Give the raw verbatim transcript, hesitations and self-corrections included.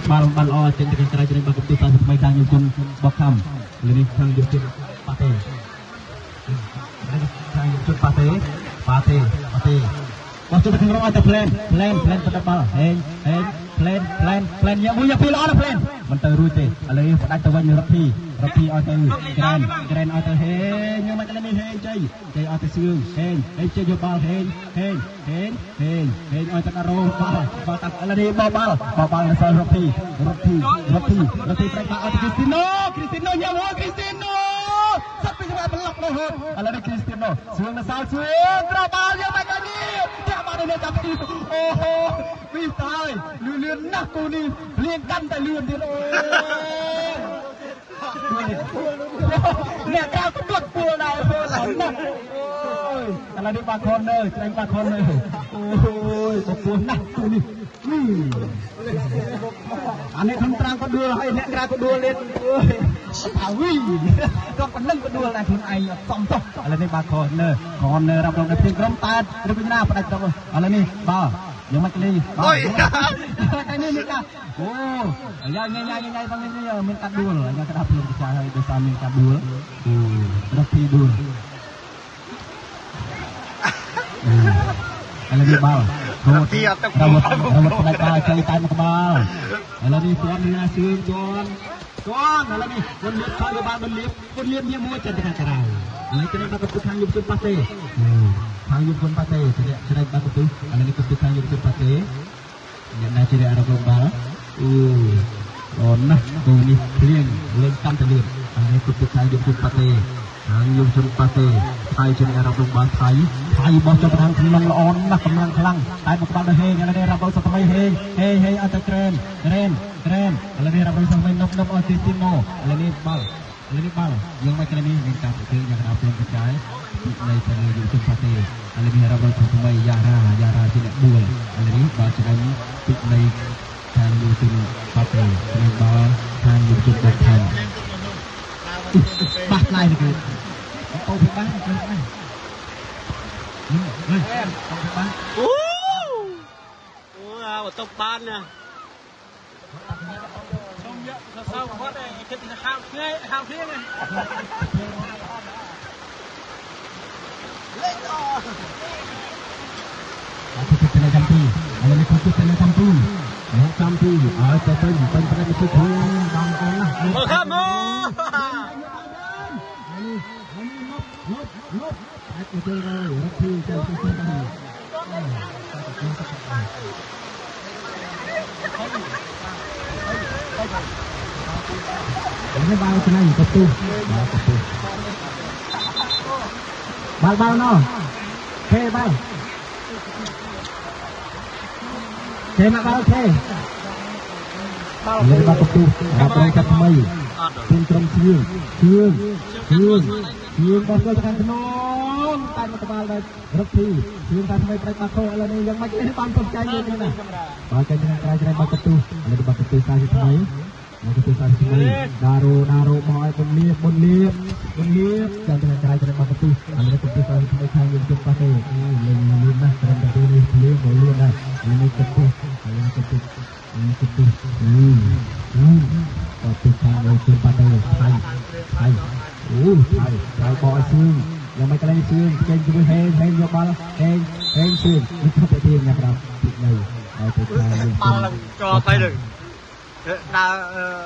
Bal, bal ơ, trên tơkeng krai, trên bal kơtưh, sa thơmai sang Yŭ Čun Bok Khăm. Lơ anai sang Yŭ Čun Pate. Sang Yŭ Čun Pate. Pate, Pate. Bos čơdơ̆ng rŏng ơi tơ Plen, Plen, Plen pơdăp bal. Hên, hên, Plen, Plen, Plen. Ñu ƀu ñu pil ôh Plen. Mơ̆n tơ rui tê. Alơi pơđač tơ wơ̆n Rơphi, Rơphi ơi tơ Gren, Gren ơi tơ Hên. Ñu mă kơ lơ anai Hên čai. Čai ơi tơ Sương, Hên, Hên čai yua bal, Hên, Hên, Hên, Hên, Hên ơi tơ Đaro, bal, bal tăp, alơi anai ƀô̆ bal, ƀô̆ bal nao sang Rơphi, Rơphi, Rơphi, Rơphi brơi bal ơi tơ Kristino, Kristino ñu ƀu Kristino. Sat pi samơ̆ pơlăp nao hơ̆t. Alơi anai Kristino. Sương nao sang Sương, krao bal ñu mă kơ anai. Tơdah bal anai nao čăp. Ôh, ƀing tai, lu lươn nao kơ anai. Pliêng kăn tai lươn dih. Ôh. Nĕ krao kơ đuaĭ pul anai, ôh, anŭn. Ôi, alơi anai ba khôn nơ, čơreng ba khôn nơ. Ôi, ba khôn nă, tui anai. Ui. Anai khŏm trang kơ đuaĭ, hơi nĕ krao kơ đuaĭ lĕ. Ôi, ta ui. Kơ pơnăng kơ đuaĭ anai khŏm ai tŏm tŏh. Alơi anai ba khôn nơ, khôn nơ răm răm nơ pơtĭng krŏm tat, rơbing nă pơđač tŏm. Alơi anai ba, ñu mă kơ anai. Ba, ôi. Ñu mă kơ anai, anai ka. Ôh, ya, ya, ya, ya, ya, bang ini ya, mơ̆n kơ đuaĭ, ya, kơ đuaĭ pơlŭng kơ čai, hơi, biasa mơ̆n kơ đuaĭ. Ôh, Rơphi đuaĭ. Ôh, alơi anai bal. Rơphi atau rơbot, rơbot pơđač bal, čai tai mă kơ bal. Alơi anai Tuan, anai Sương, Tuan. Tuan, alơi anai, Tuan liep, Tuan liep bal, Tuan liep, Tuan liep ñu mă čai tơkeng krai. Alơi anai čơreng ba kơtưh sang Yŭ Čun Pate. Ôh, sang Yŭ Čun Pate, čơreng, čơreng ba kơtưh, alơi anai kơtưh sang Yŭ Čun Pate. Ñu nao čơđai arăng ƀơ̆ng bal. Ơ, ôh, nă, kơ anai pliêng, lêng kăn tai lươn. Anai kơtưh sang Yŭ Čun Pate. Sang Yŭ Čun Pate. Thai čơđai arăng ƀơ̆ng bal, Thai. Thai ƀô̆ čơdơ̆ng kơmlăng lŏn, nă kơmlăng kơlăng. Tai mă kơ bal đơ Hên, alơi anai răm răm sa thơmai Hên. Hên, Hên, ơi tơ Kren. Kren, Kren. Alơi anai răm răm sa thơmai nŏp nŏp ơi Kristino. Alơi anai bal. Alơi anai bal, ñu mă kơ lơ anai, mơ̆n kơ pơtê, ñu kơ đuaĭ pơlŭng kơ čai. Ƀing anai sang Yŭ Čun Pate. Alơi anai răm răm sa thơmai Yara, Yara či lĕ ƀuăl. Alơi anai bal čơdơ̆ng, ƀing anai sang Yŭ Čun Pate. Čơdơ̆ng bal sang Yŭ Čun Bok Khăm. Ih, ƀah tơlơi anai kơ. Tŏ pơbah anai kơ anai. Ih, ih, tŏ pơbah. Ôh! Ôh, ƀu tŏ pơbah anai. Ơ, kơtưh tơlơi Čăm Pi. Alơi anai kơtưh tơlơi Čăm Pi. Ơ, Čăm Pi. Ơ, tơpơ̆n, pơ̆n, pơ̆n, kơtưh tơlơi Čăm Pi. Ơ, kamu. Alơi anai, alơi anai, ngŏp, ngŏp, ngŏp. Anai bal čơnai kơtưh. Bal kơtưh. Bal, bal nô. Khê bal. Khê mă bal khê. Anai bal kơtưh. Răm răm sa thơmai. Pơtĭng krŏm Sương. Sương. Sương. Sương ƀô̆ čơdơ̆ng kơnong. Tai mă kơ bal đơ. Rơphi, Sương sa thơmai pơđač ba khôn, alơi anai ñu mă kơ anai ƀơ̆ng tŏm čai ñu anai. Bal čai tơkeng krai, čai ba kơtưh, alơi anai ba kơtưh sa thơmai. Ba kơtưh sa thơmai. Đaro, Đaro, ƀô̆ ơi, ƀôn liep, ƀôn liep, ƀôn liep. Čai tơkeng krai, čai ba kơtưh, alơi anai kơtưh sa thơmai, sang Yŭ Čun Pate. Ơ, lêng lêng nă, kơtưh anai, lêng, ƀôn liep nă. Alơi anai kơtưh, alơi anai kơtưh. Ơ, kơtưh. Ơ, ơ. Kơtưh sang Yŭ Čun Pate. Thai. Thai. Ơ, Thai. Thai ƀô̆ Sương. Ñu mă kơ lơ anai Sương. Kơtưh kơ Hên. Hên yua bal. Hên. Hên Sương. Ñu čăp pơtê ñu kơ đuaĭ. Pĭt anai. Ơ, kơtưh sang Yŭ Čun. Bal lăng čô Thai đơi. Ơ, đa, ơ.